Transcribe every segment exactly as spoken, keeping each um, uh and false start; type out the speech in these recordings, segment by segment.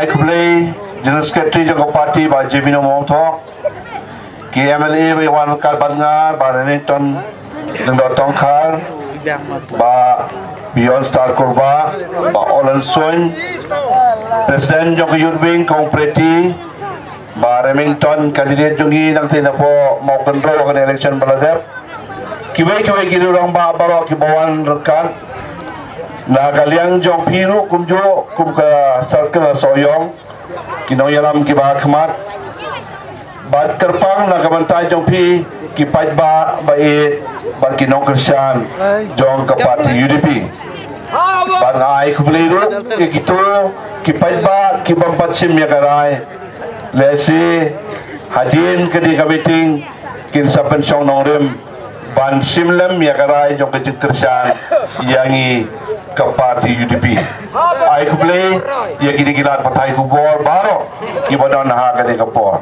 Ai khublei General Secretary jong ka party Bah Jemino Mawthok, ki M L A ba ïa wan ryngkat bad nga, Bah Remington Lyngdoh Tongkhar, Bah Beyond Star Kurbah, Bah Olan Suin, President jong ka Youth Wing Kong Preti, Bah Remington, candidate jong ngi nangta napoh Mawkynrew ha ka election ba la dep. Kiwei kiwei ki rangbah baroh kiba wan ryngkat na ka liang jong phi ruh kumjuh kum ka circle ha Sohiong, ki nongïalam kiba ha khmat. Bad kyrpang na ka bynta jong phi ki paidbah ba ïeit bad ki nongkyrshan jong ka party U D P. Bad nga ai khublei ruh ïa kito ki paidbah ki bym pat shim ïa ka rai. Lehse hadien kane ka meeting kin sa pynshong nongrim ban shim lem ïa ka rai jong ka jingkyrshan ïa ngi ka party U D P. Ai khublei ïa kine ki lad pathai khubor baroh kiba don ha kane ka por.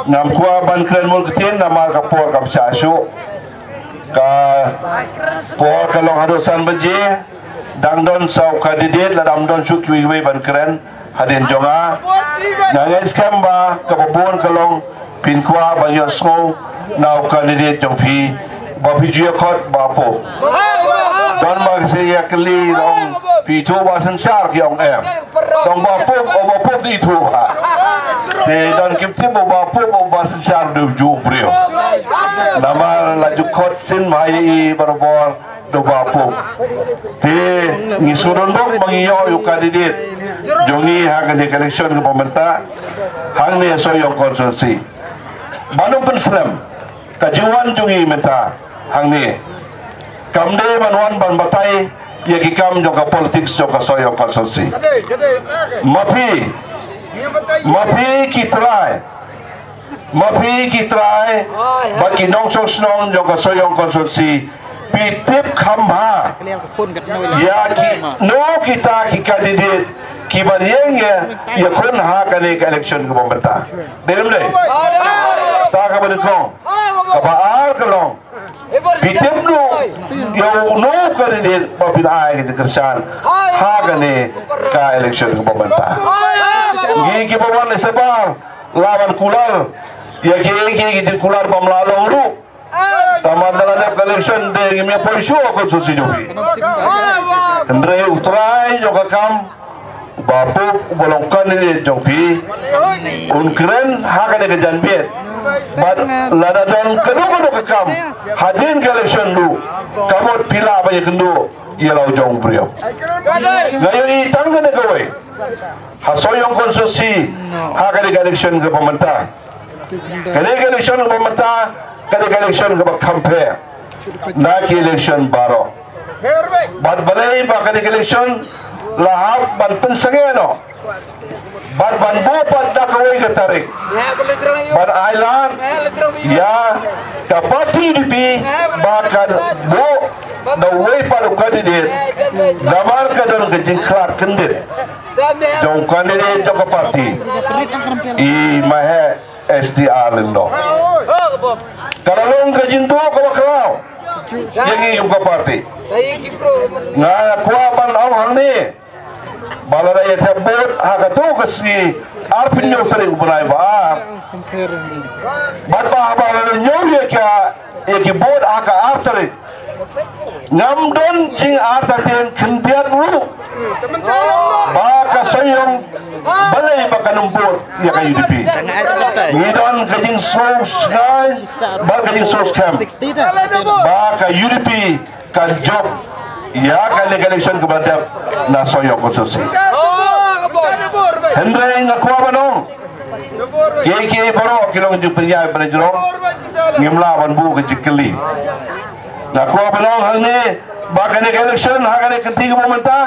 Ngam kwah ban kren bun ktien namar ka por kam shah shuh. Ka por ka long haduh san baje. Dang don saw candidate, lada ym don shuh kiwei kiwei ban kren hadien jong nga. Nga ngeit skhem ba kaba bun ka long phin kwah ban ïohsngew na u candidate jong phi ba phi ju ïa khot Bah Pup. Don ba ki sa ïa kylli, ong phi ithuh Bah Synshar, ki ong em. Dang Bah Pup, o Bah Pup te ithuh ha. Te don kim tip o Bah Pup, o Bah Synshar, u dei u juh briew. Namar la ju khot sien ma ïa i barabor da u Bah Pup. Te ngi sngewdon bok ba ngi ïoh ïa u candidate jong ngi ha kane ka election kaba mynta hangne Sohiong constituency. Ban ym pynslem, ka jingwan jong ngi mynta hangne kam dei ban wan ban batai ïa ki kam jong ka politics jong ka Sohiong constituency. Ma phi, ma phi ki trai, ma phi ki trai bad ki nongshong shnong jong ka Sohiong constituency, phi tip kham bha ïa kino kita ki candidate kiban ïeng ïa ïakhun ha kane ka election kaba mynta. Dei ne ym dei? Ta kaba nyngkong. Kaba ar ka long, phi tip noh ïa uno u candidate ba phin ai ka jingkyrshan ha kane ka election kaba mynta. Ngi kiba wan shabar la ban kular ïa kiei kiei ki jingkular bym lah long ruh. Tangba da la dep ka election te ngim ïa poi shuh ha constituency jong phi. Hynrei u trai jong ka kam, Bah Pup, uba long candidate jong phi, un kren ha kane ka janmiet. Bad lada don kano kano ka kam hadien ka election ruh, ka mut phi lah ban ïakynduh ïa la u jong u briew. Nga ïohi tang kane kawei ha Sohiong constituency ha kane ka election kaba mynta. Kane ka election kaba mynta ka dei ka election kaba kham pher na ki election baroh. Bad balei ba kane ka election la hap ban pynsangeh noh bad ban buh pat da kawei ka tarik ban ailad ïa ka party U D P ba kan buh da uwei pat u candidate, namar ka don ka jingkhlad kyndit jong u candidate jong ka party, i Maheh S D R Lyngdoh. Ka la long ka jingduh kaba khlaw ïa ngi kum ka party. Nga kwah ban ong hangne ba lada ïa thep vote ha kato ka sngi arphew hynñiew tarik u bnai ba ar, bad ba haba lada ñiew ïa ka, ïa ki vote ha ka ar tarik, ngam don jingartatien khyndiat ruh ba ka Sohiong balei ba kan ym vote ïa ka U D P. Ngi don ka jingsngewsngew bad ka jingsngewskhem ba ka U D P kan jop ïa kane ka election kaba dep na Sohiong constituency. Hynrei nga kwah ban ong, kiei kiei baroh ki long jingpynïaid ban jrong, ngim lah ban buh ka jingkylli. Nga kwah ban ong hangne ba kane ka election ha kane ka kynti kaba mynta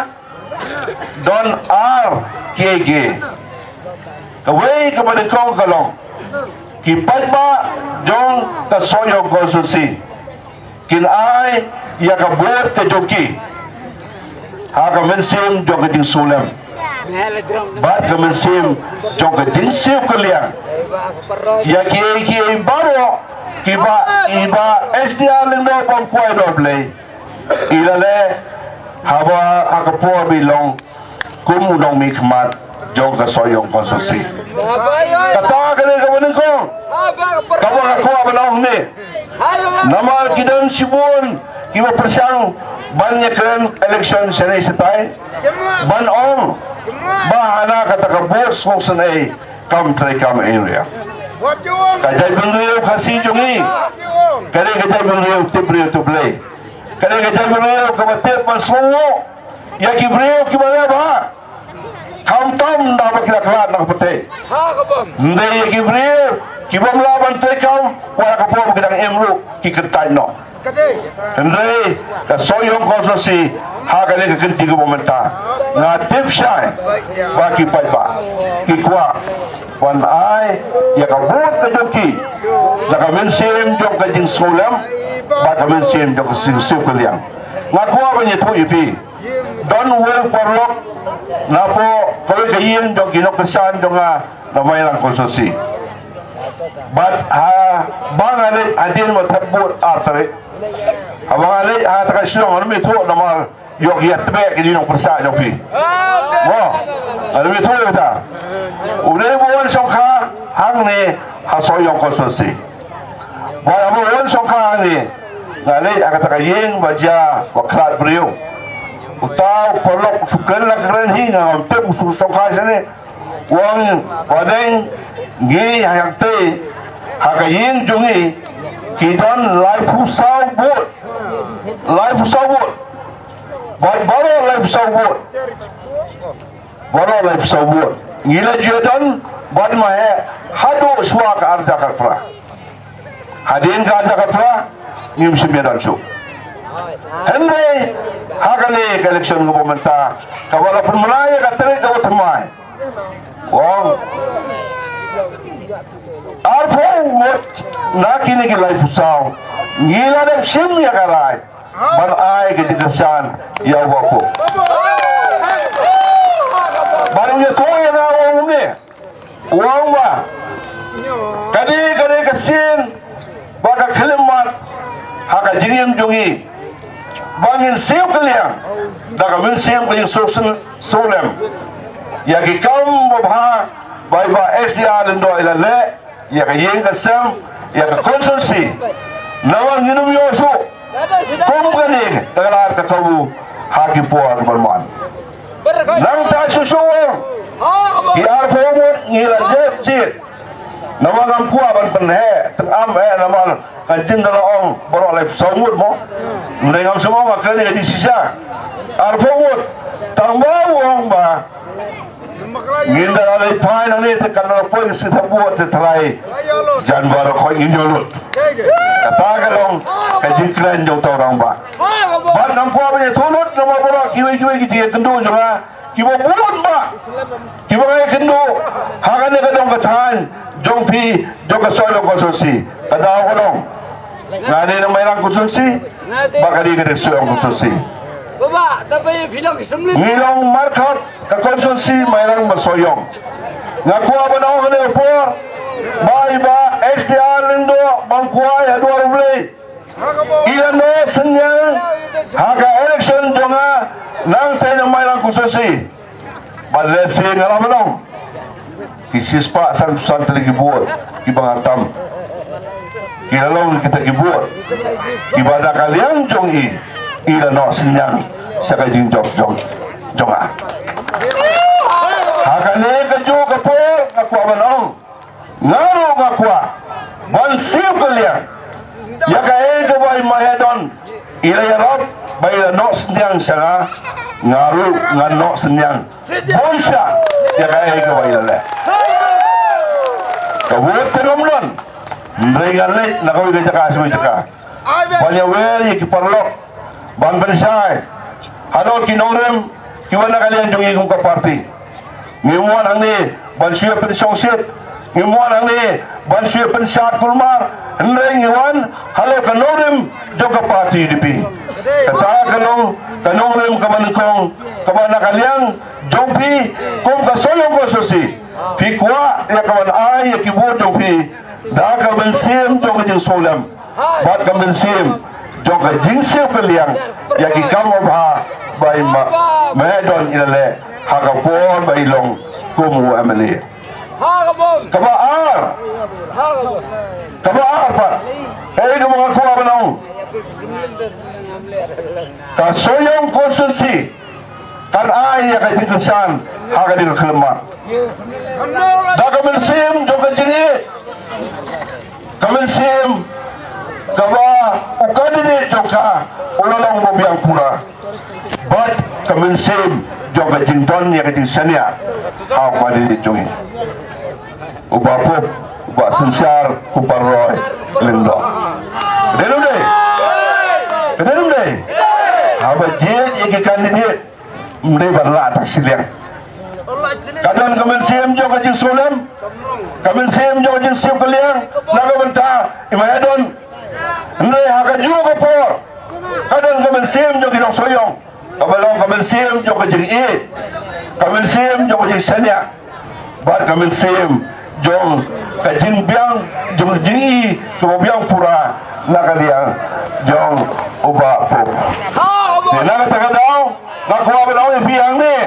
don ar kiei kiei. Kawei kaba nyngkong ka long, ki paidbah jong ka Sohiong constituency kin ai ïa ka vote ka jong ki ha ka mynsiem jong ka jingsngewlem bad ka mynsiem jong ka jingsiew kylliang ïa kiei kiei baroh kiba i Bah S D R Lyngdoh bym kwai don Blei i la leh haba ha ka por ba i long kum u nongmihkhmat jong ka Sohiong constituency. Kata ka dei kaba nyngkong kaba nga kwah ban ong ne. Namar ki don shibun kiba pyrshang ban ïakren election shane shatai ban ong ba hana kata ka booth sngewsynei kam treikam area. Ka jaitbynriew Khasi jong ngi ka dei ka jaitbynriew tip briew tip Blei. Ka dei ka jaitbynriew kaba tip ban sngewnguh ïa ki briew kiba leh bha. Khamtam da ba ki la khlad na ka pyrthei. Hynrei ïa ki briew ki bym lah ban treikam, wat la ka por ba ki dang im ruh ki kyntait noh. Hynrei ka Sohiong constituency ha kane ka kynti kaba mynta nga tip shai ba ki paidbah ki kwah ban ai ïa ka vote ka jong ki da ka mynsiem jong ka jingsngewlem bad ka mynsiem jong ka jingsngewkylliang. Nga kwah ban ïathuh ïa phi. Don uwei u paralok napoh kawei ka ïing jong ki nongkyrshan jong nga na Mairang constituency. Bad haba nga leit hadien ba thep vote ar tarik, haba nga leit ha kata ka shnong, ngam ithuh namar ïoh ïa tbeh ki nongpyrshah jong phi. Mo, ngam ithuh ïa kata. U dei ba wan shongkha hangne ha Sohiong constituency. Ba haba wan shongkha hangne, nga leit ha kata ka ïing ba jia ba khlad briew. Uta u paralok u shu kren la kren hi, ngam tip u shu shongkha shane. U ong ba dang ngi hangtei ha ka ïing jong ngi ki don laiphew saw vote. Laiphew saw vote. Bad baroh laiphew saw vote. Baroh laiphew saw vote ngi la ju ïadon bad ma heh haduh shuwa ka arhajar khatphra. Hadien ka arhajar khatphra ngim shym ïadon shuh. Hynrei ha kane ka election kaba mynta kaba la pynbna ïa ka tarik kaba thymmai, u ong arphew ngut na kine ki laiphew saw ngi la dep shim ïa ka rai ban ai ka jingkyrshan ïa u Bah Pop. Bad u ïathuh ïa nga u ong kumne, u ong ba ka dei, ka dei ka sien ba ka khyllipmat ha ka jingim jong ngi ba ngin siew kylliang da ka mynsiem ka jingsngewsynei sngewlem ïa ki kam babha ba i Bah S D R Lyngdoh i la leh ïa ka ïing ka sem, ïa ka constituency. Namar ngin ym ïoh shuh kum kane ka lad ka kabu ha ki por ki ban wan. Nangta shuh shuh ki arphew ngut ngi la jep jied. Namar ngam kwah ban pynheh tang am eh namar ka jin da la ong baroh laiphew saw ngut mo. Hynrei ngam sngewbha kane ka jingshisha arphew ngut. Tang ba u ong ba ngin da la leit phai nangne te kan da la poi ka sngewthuh buh te trai jan baroh khoit ngin ïoh lut. Kata ka long ka jingkren jong uta u rangbah. Bad ngam kwah ban ïathuh lut namar baroh kiwei kiwei ki jingïakynduh jong nga kiba bun bah kiba ngi ïakynduh ha kane ka dong ka thaiñ jong phi jong ka Sohiong constituency. Ka daw ka long nga dei na Mairang constituency ba ka dei ka dei Sohiong constituency. Ngi long markhap ka constituency Mairang bad Sohiong. Nga kwah ban ong ha kane ka por ba i Bah S D R Lyngdoh bam kwai ha duwar U Blei i la noh synñiang ha ka election jong nga nangtei na Mairang constituency. Bad lehse nga la ban ong ki shispah sanphew san tylli ki vote kiba nga tam ki la long kita ki vote kiba da ka liang jong i i la noh synñiang sha ka jingjop jong jong nga. Ha kane kajuh ka por nga kwah ban ong nga ruh nga kwah ban siew kylliang ïa kaei kaba i Maheddon i la ïarap ba i la noh synñiang sha nga. Nga ruh nga noh synñiang bun sha ïa kaei kaba i la leh. Ka vote te ngam don hynrei nga leit na kawei ka jaka sha kawei jaka ban ïawer ïa ki paralok ban pynshai haduh ki nongrim kiba na ka liang jong ngi kum ka party. Ngim wan hangne ban shu ïa pynshongshit, ngim wan hangne ban shu ïa pynshad kulmar, hynrei ngi wan halor ka nongrim jong ka party U D P. Kata ka long ka nongrim kaba nyngkong kaba na ka liang jong phi kum ka Sohiong constituency. Phi kwah ïa ka ban ai ïa ki vote jong phi da ka mynsiem jong ka jingsngewlem bad ka mynsiem jong ka jingsiew kylliang ïa ki kam babha ba i Maheddon i la leh ha ka por ba i long kum u M L A. Kaba ar, kaba ar pat, ei, kaba nga kwah ban ong, ka Sohiong constituency kan ai ïa ka jingkyrshan ha ka dei ka khlem mat. Da ka mynsiem jong ka jingïeit, ka mynsiem kaba u candidate jong ka u la long ba biang pura, bad ka mynsiem jong ka jingdon ïa ka jingshaniah ha u candidate jong ngi, u Bah Pop, u Bah Synshar, u Bah Roy Lyngdoh. Ka dei ne ym dei? Ka dei ne ym dei? Haba jied ïa ki candidate, ym dei ban lah tang shiliang. Ka don ka mynsiem jong ka jingsngewlem, ka mynsiem jong ka jingsngewkylliang na ka bynta i Bah Haydon. Hynrei ha kajuh ka por ka don ka mynsiem jong ki nong Sohiong, kaba long ka mynsiem jong ka jingïeit, ka mynsiem jong ka jingshaniah, bad ka mynsiem jong ka jingbiang, jong ka jingïeit kaba biang pura na ka liang jong u Bah Pop. Te na kata ka daw nga kwah ban ong ïa phi hangne,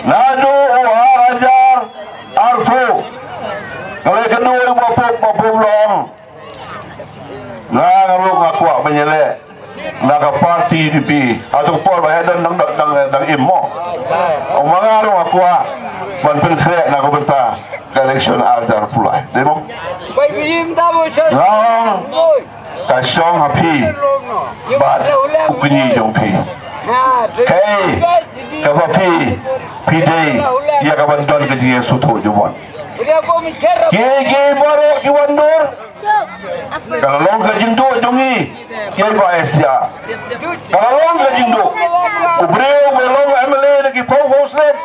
naduh u ar hajar arphew, nga la ïakynduh ïa u Bah Pop, Bah Pop u ong, nga, nga ruh nga kwah ban ïaleh na ka party U D P. Hato ka por Bah Haydon dang, dang, dang, dang im mo? Ong ma nga ruh nga kwah ban pynkhreh na ka bynta ka election ar hajar arphew lai. Dei mo? Nga ong, ka shong ha phi bad u kñi jong phi. Hei, kaba phi, phi dei ïa ka ban don ka jingïasngewthuh jubor. Kiei kiei baroh ki wan dur, ka la long ka jingduh jong ngi kiei ba S T R. Ka la long ka jingduh. U briew ba long M L A da ki phew phew snem,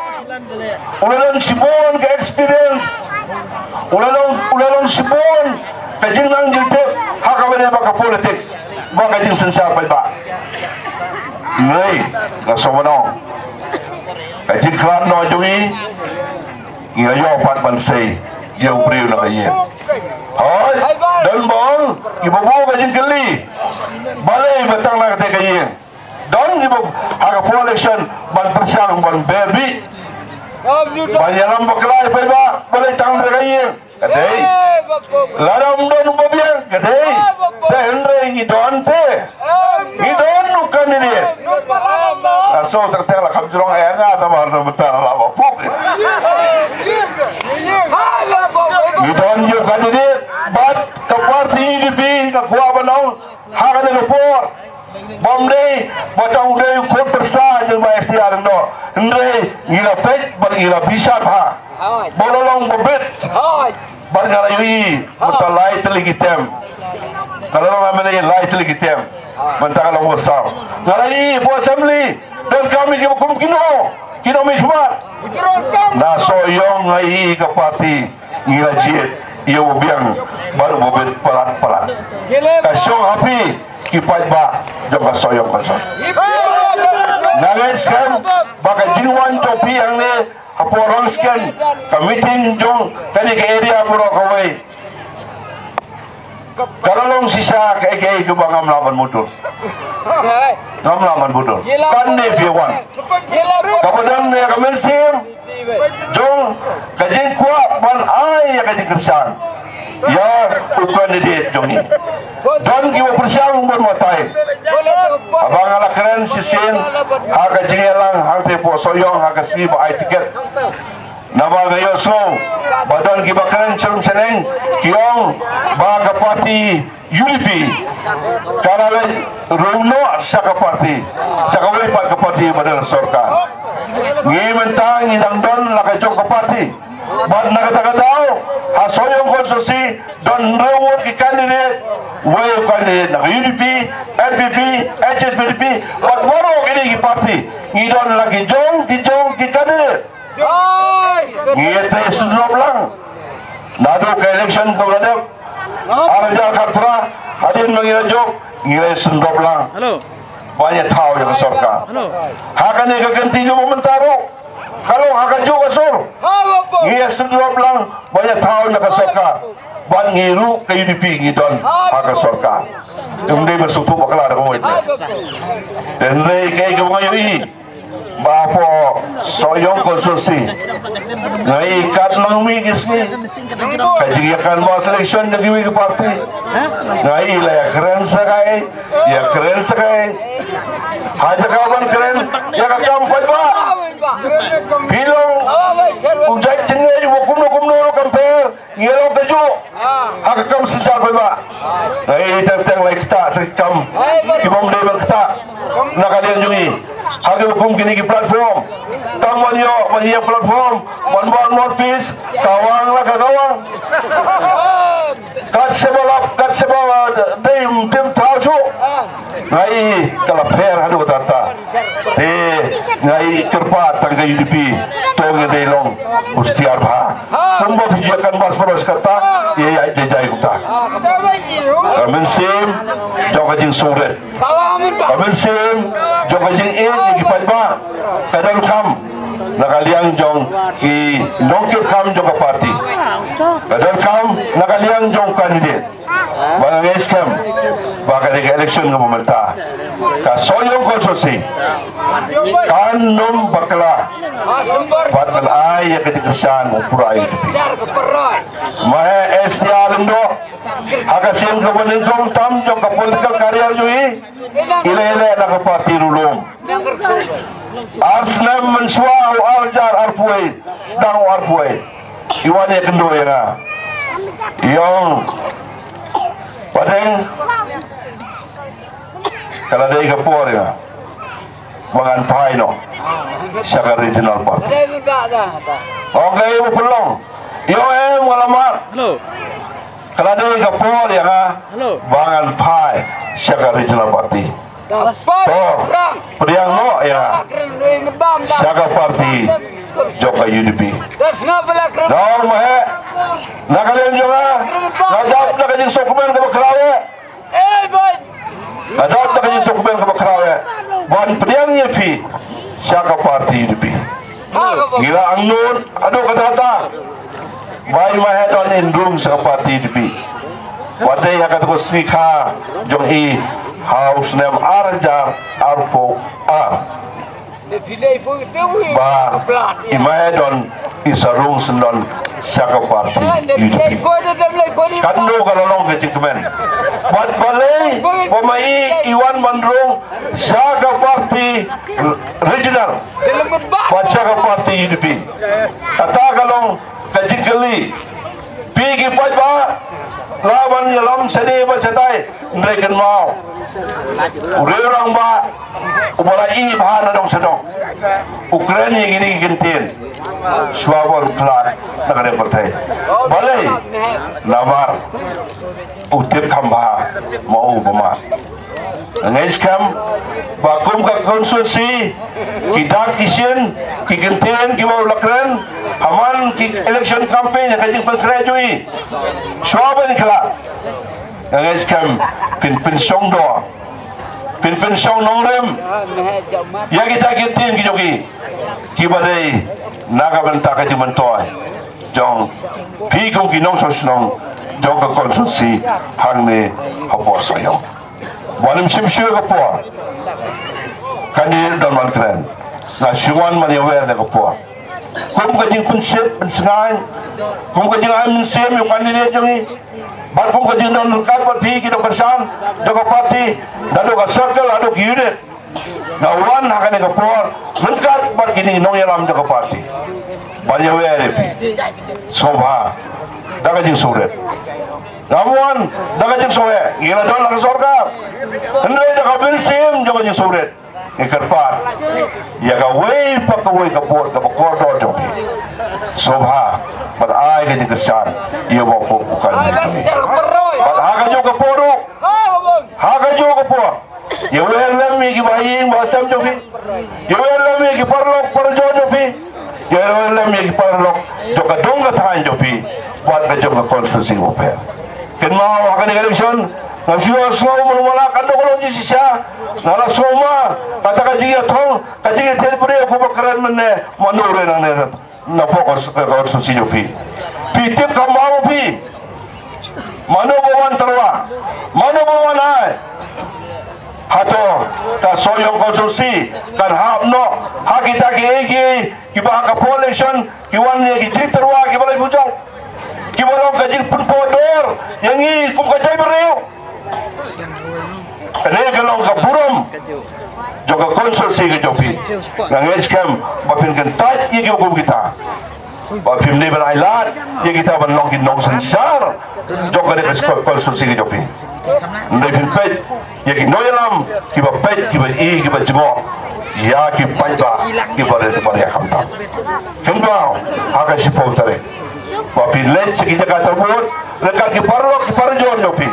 u la don shibun ka experience, u la long, u la long shibun ka jingnang jingtip ha kaba ïadei bad ka politics bad ka jingsynshar paidbah. Hynrei nga sngewbha ban ong, ka jingkhlad noh jong ngi, ngi la ïoh pat ban sei ïa u briew na ka ïing. Hooid, don ba ong, kiba bun ka jingkylli, balei ba tang na katei ka ïing. Don kiba ha ka por election ban pyrshang ban ber bih, ban ïalam bakla ïa paidbah, balei tang na ka ïing. Ka dei. Lada ym don u babiang, ka dei. Te hynrei ngi don te. Ngi don u candidate. Nga shu teng teng la kham jrong ïa nga, tang ba na mynta la ba pup. Ngi don ïa u candidate bad ka party U D P, nga kwah ban ong ha kane ka por, bym dei ba tang u dei u khun pyrsa jong Bah S T R Lyngdoh, hynrei ngi la peit bad ngi la bishar bha ba u la long ba bit. Bad nga la ïohi mynta lai tylli ki term, nga la long M L A lai tylli ki term, mynta ka long ba saw. Nga la ïohi hapoh assembly, donkam ïa kiba kum kino kino, mihkhmat. Na Sohiong nga ïohi ka party ngi la jied ïa u babiang bad u babit palat palat. Ka shong ha phi ki paidbah jong ka Sohiong Constituency. Nga ngeit skhem ba ka jingwan jong phi hangne hapoh Rangskien, ka meeting jong kane ka area baroh kawei, ka la long shisha kaei kaei kaba ngam lah ban mutdur. Ngam lah ban mutdur. Kane phi wan, kaba don ïa ka mynsiem jong ka jingkwah ban ai ïa ka jingkyrshan ïa u candidate jong ngi. Don kiba pyrshang ban batai. Haba nga la kren shisien ha ka jingïalang hangtei hapoh Sohiong ha ka sngi ba ai tiket, naba nga ïohsngew ba don kiba kren shnong shnong ki ong ba ka party U D P ka la leit rung noh sha ka party, sha kawei pat ka party ba don sorkar. Ngi mynta ngi dang don la ka jong ka party. Bad na kata ka daw ha Sohiong Constituency don hynriew ngut ki candidate, wei u candidate na ka U D P, N P P, H S P D P, bad baroh kine ki party ngi don la ki jong ki jong ki candidate. Ngi ïa trei sngewbha lang. Naduh ka election kaba la dep ar hajar khatphra, hadien ba ngi la jop, ngi la sngewbha lang ban ïa thaw ïa ka sorkar. Ha kane ka kynti jong mynta ruh, ka long ha kajuh ka sur, ngi ïa sngewbha lang ban ïa thaw ïa ka sorkar. Bad ngi ruh ka U D P ngi don ha ka sorkar. Ym dei ban sngewthuh bakla da kawei. Hynrei kaei kaba nga ïohi, Ba hapoh Sohiong constituency nga i kat nang mi ki sngi ka jingïakan ba selection da kiwei ki party. Nga i la ïakren sa kai, ïakren sa kai. Ha jaka ban kren ïa ka kam paidbah, phi long u jait jingngeit uba kumno kumno ruh kam pher. Ngi long kajuh ha ka kam synshar paidbah. Nga i teng teng lai ktah sa ki kam ki bym dei ban ktah na ka liang jong ngi. Ha ki kum kine ki platform, tang ban ïoh ban ïa platform ban ban mouthpiece, kawang la ka kawang. Kat shaba lap kat shaba dei ym tim thaw shuh. Nga i ka la pher haduh katta. Te nga i kyrpad tang ka U D P, to ngi dei long u stiar bha. Kumba phi ïa kan bas paros kata, ïa ïa jai jai kata. Ka mynsiem jong ka jingsngewrit, ka mynsiem jong ka jingïeit ïa ki paidbah ka donkam na ka liang jong ki nongkit kam jong ka party, ka donkam na ka liang jong candidate. Ba nga ngeit skhem ba kane ka election kaba mynta ka Sohiong constituency kan ym bakla bad kan ai ïa ka jingkyrshan u pura ïa ka. Ma he S T R Lyngdoh, ha ka sien kaba nyngkong tam jong ka political career jong i, i leh i leh na ka party ruh lum. Ar snem mynshuwa u ar hajar arphew wei, sdang u arphew wei, i wan ïakynduh ïa nga. I ong, Pateng, ka la dei ka por ïa nga ba ngan phai noh sha ka regional party. Okay, u pynlong. I ong, em, nga la mad. Ka la dei ka por ïa nga ba ngan phai sha ka regional party. To pdiang noh ïa nga sha ka party jong ka U D P. Dang ma he, na ka liang jong nga, nga dap na ka jingsngewkmen kaba khraw eh. Nga dap na ka jingsngewkmen kaba khraw eh ban pdiang ïa phi sha ka party U D P. Ngi la angnud haduh katta katta ba i Maheh Don in rung sha ka party U D P. Wat dei ha kata ka sngi kha jong i ha u snem ar hajar arphew ar ba i Maheh Don i sa rung syndon sha ka party U D P. Katno ka la long ka jingkmen. Bad balei ba ma i i wan ban rung sha ka party regional bad sha ka party U D P. Kata ka long ka jingkylli. Phi ki paidbah, lah ban ïalam shane bad shatai, hynrei kynmaw, u riew rangbah uba la ïeh bha na dong sha dong, u kren ïa kine ki kyntien shuwa ba u khlad na ka pyrthei. Balei? Namar u tip kham bha ma u ba mad. Nga ngeit skhem ba kum ka constituency, ki dak ki shin, ki kyntien kiba u la kren ha man ki election campaign ha ka jingpynkhreh jong i, shuwa ban khlad, nga ngeit skhem phin pynshong dor, phin pynshong nongrim ïa kita ki kyntien ki jong i kiba dei na ka bynta ka jingmyntoi jong phi kum ki nongshong shnong jong ka constituency hangne hapoh Sohiong. Ba ym shim shuh ka por. Kane don ban kren, nga shu wan ban ïawer ïa ka por. Kum ka jingpynshit pynsngain, kum ka jingai mynsiem ïa u candidate jong i, bad kum ka jingdon ryngkat bad phi ki nongkyrshan jong ka party, naduh ka circle haduh ki unit. Nga wan ha kane ka por ryngkat bad kine ki nongïalam jong ka party ban ïawer ïa phi. Sngewbha da ka jingsngewrit. Ngam wan da ka jingsngewheh, ngi la don ha ka sorkar. Hynrei da ka mynsiem jong ka jingsngewrit ngi kyrpad ïa kawei pa kawei ka vote kaba kordor jong phi. Sngewbha ban ai ka jingkyrshan ïa uba u pop u kan. Bad ha kajuh ka por ruh, ha kajuh ka por, ïawer lem ïa ki bahaïing bahasem jong phi. Ïawer lem ïa ki paralok parajor jong phi. Ïawer lem ïa ki paralok jong ka dong ka thaiñ jong phi bad ka jong ka constituency bapher. Kynmaw ha kane ka election, nga shu sngew mano mano ka dok long jingshisha. Nga la sngew ma kata ka jingïathong, ka jingïathied briew kaba kren mynne, mano re nangne napoh ka constituency jong phi. Phi tip kham bha ma phi. Mano ba wan tyrwa, mano ba wan ai. Hato ka Sohiong constituency kan hap noh ha kita kiei kiei kiba ha ka poor election ki wan ïa ki jingtyrwa kiba lai bujat, kiba long ka jingpynpaw dor ïa ngi kum ka jaitbynriew? Kane ka long ka burom jong ka constituency ka jong phi. Nga ngeit skhem ba phin kyntait ïa kiba kum kita, ba phim dei ban ailad ïa kita ban long ki nongsynshar jong kane ka constituency ka jong phi. Ym dei, phin peit ïa ki nongïalam kiba peit, kiba i, kiba jngoh ïa ki paidbah kiba rit, kiba rit khamtam. Kynmaw ha ka shiphew tarik ba phin leit sha ki jaka tyrbuh ryngkat ki paralok ki parajor jong phi,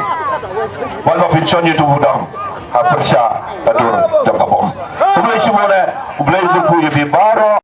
bad ba phin shon ïa utu u dam ha pyrshah ka dur jong ka bom. Khublei shibun eh, U Blei un kyrkhu ïa phi baroh.